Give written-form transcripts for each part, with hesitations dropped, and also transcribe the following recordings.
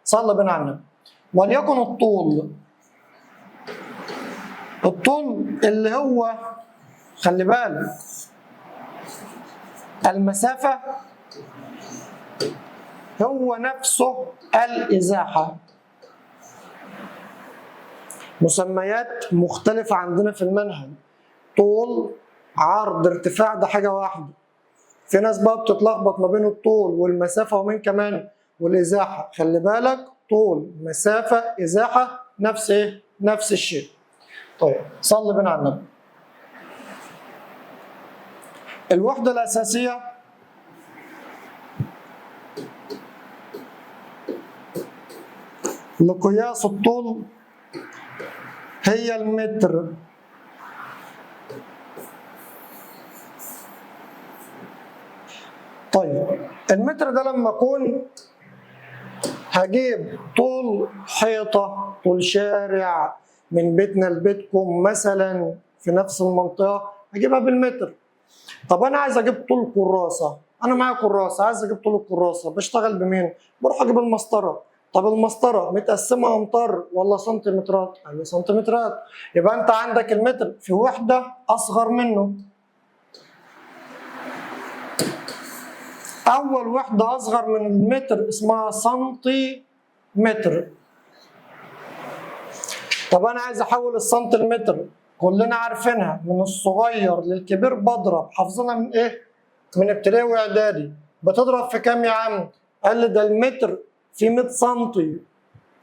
صلى بنا على النبي. وليكن الطول، الطول اللي هو خلي بالك المسافة هو نفسه الإزاحة. مسميات مختلفة عندنا في المنهج، طول، عرض، ارتفاع، ده حاجة واحدة. في ناس بقى بتتلخبط ما بين الطول والمسافة ومين كمان والإزاحة. خلي بالك طول، مسافة، إزاحة نفس إيه؟ نفس الشيء. طيب صلي بنا على النبي. الوحدة الأساسية لقياس الطول هي المتر. طيب المتر ده لما أكون هجيب طول حيطة، طول شارع من بيتنا لبيتكم مثلا في نفس المنطقة، هجيبها بالمتر. طب أنا عايز أجيب طول كراسة، أنا معايا كراسة عايز أجيب طول الكراسة، بشتغل بمين؟ بروح أجيب المسطرة. طب المسطرة متقسمة أمتار ولا سنتيمترات؟ قال لي سنتيمترات. يبقى أنت عندك المتر في وحدة أصغر منه. أول وحدة أصغر من المتر اسمها سنتيمتر. طب أنا عايز أحول السنتي لمتر، كلنا عارفينها من الصغير للكبير بضرب، حافظينها من إيه؟ من ابتدائي وإعدادي. بتضرب في كام يا عم؟ قال لي ده المتر في 100 سنتي.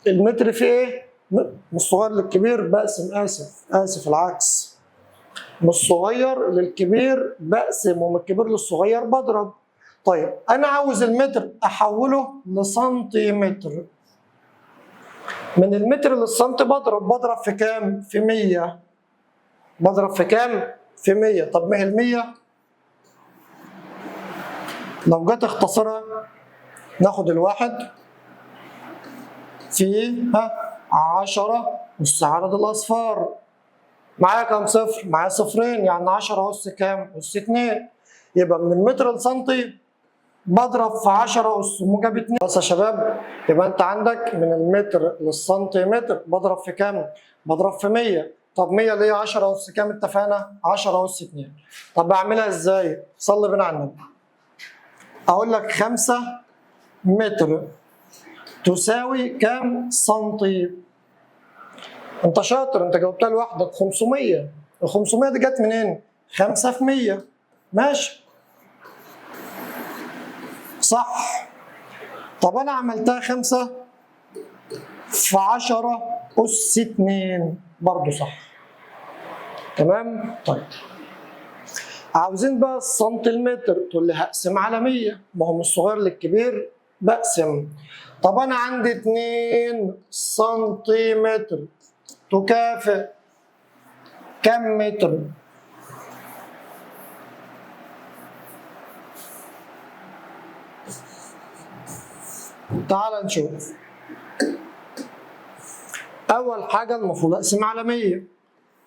المتر في إيه؟ من الصغير للكبير بقسم، آسف العكس، من الصغير للكبير بقسم ومن الكبير للصغير بضرب. طيب أنا عاوز المتر أحوله لسنتيمتر، من المتر للسنتي بضرب، بضرب في كام؟ في 100. بضرب في كام؟ في 100. طب ما هي ال100 لو جت اختصرها ناخد الواحد في 10 أس عدد الأصفار. معايا كام صفر؟ معايا صفرين، يعني 10 أس كام؟ أس 2. يبقى من المتر لسنتي بضرب في 10 أس موجب 2. بس يا شباب يبقى أنت عندك من المتر للسنتيمتر بضرب في كام؟ بضرب في 100. طب 100 اللي هي 10 أس كام؟ اتفقنا 10 أس 2. طب بعملها إزاي؟ صلي بينا على النبي. أقول لك 5 متر تساوي كام سنتي؟ أنت شاطر، أنت جاوبتها لوحدك. 500. ال 500 دي جت منين؟ 5 في 100. ماشي صح. طب أنا عملتها 5 في 10 أس 2 برضه صح. تمام؟ طيب عاوزين بقى السنتيمتر، تقول لي هقسم على 100، ما هو من الصغير للكبير بقسم. طب أنا عندي 2 سنتيمتر تكافئ كم متر؟ تعال نشوف. أول حاجة المفروض أقسم على 100،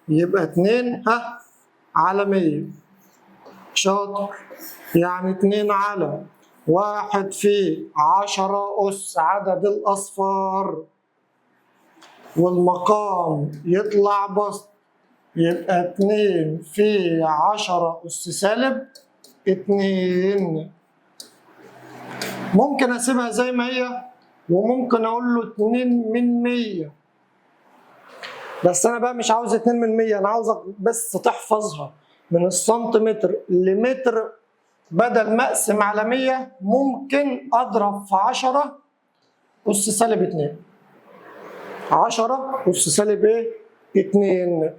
يبقى 2 على 100. شاطر، يعني 2 على 1 في 10 أس عدد الأصفار، والمقام يطلع بسط، يبقى 2 في 10 أس سالب 2. ممكن أسيبها زي ما هي، وممكن أقول له 2 من 100، بس أنا بقى مش عاوز 2 من 100، أنا عاوزك بس تحفظها من السنتيمتر لمتر. بدل ما أقسم على 100 ممكن أضرب في 10 أس سالب 2. 10 أس سالب إيه؟ 2.